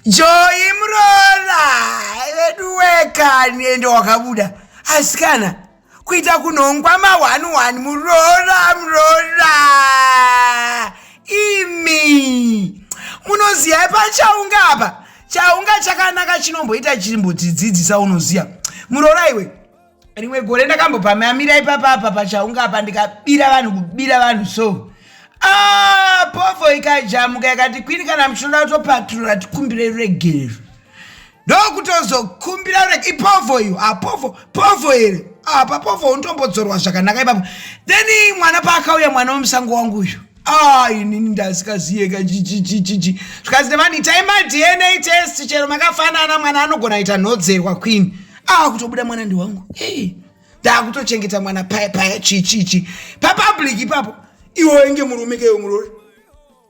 Joy muroora veduwe kani ende wakabuda asikana kuita kunhongwa mahwani hwani muroora muroora imi munoziva pachaunga apa chaunga chakanaka chinomboita chimbotidzidzisa unoziva muroora iwe rimwe gore ndakambopamamira ipapa apa pachaunga apa ndikabira vanhu kubira vanhu so ah, povho ikajamuka ikati kwini kana muchinoda kutopaturura tikumbire ruregerero ndokutozokumbira rurege ipovho iyo apovho ah, povho here apa ah, povho unotombodzorwa zvakanaka ipapo then mwana paakauya mwana wemusango wangu uyu ah inini ndasikaziye ka chichichichichi zvikanzi nevanhu itai madna test chero makafanana mwana anogona ita nhodzerwa queen ah kutobuda mwana ndiwangu hey ndakutochengeta mwana paya paya chichichi papublic ipapo iwe inge murume kewe murori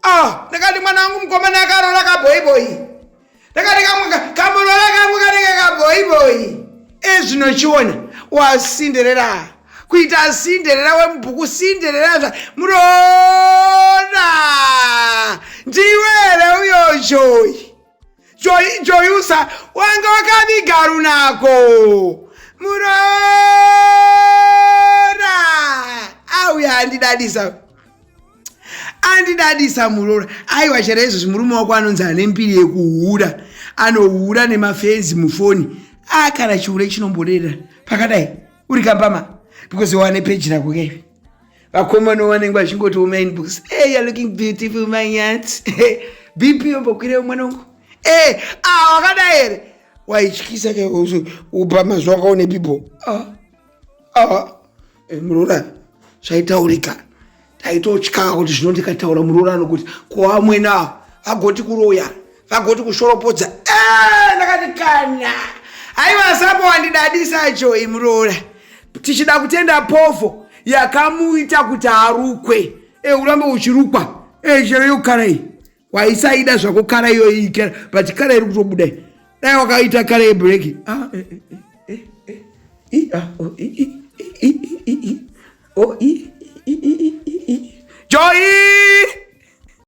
ah ndakati mwana wangu mukomana akarora kaboiboi ndakati kamurora kangu kanenge kaboiboi ezvino chiona wasinderera kuita sinderera wemubhuku sinderera zva muroora ndiwe here uyo joy joy joy usa wanga wakaviga runako muroora auya andidadisa andidadisa muroora aiwa chero izvozvi murume wako anonzi ane mbiri yekuhura anohura nemafenzi mufoni akana chihure chinomborera pakadai uri kambama because wane peji rako kaivi vakomana vanenge vachingoti umainbox hey, you're looking beautiful my yat bp yombokwira mwana wangu hey, ah, wakadai here waityisa ke upa mazuva akaone people ah, ah, eh, muroora zvaitaurika taitotya kuti zvino ndikataura muroora anokuti koamwene ava vagoti kuroya vagoti kushoropodza eh, ndakati kana aiwa sapo wandidadisa joyi muroora tichida kutenda povho yakamuita kuti arukwe e urambe uchirukwa e chero yokara iyi waisaida zvako kara iyoyi ikera but kara iri kutobuda dai wakaita kara yebreki ah, eh, eh, eh, eh, eh, ah, oh, i, i, i, i, i, o i.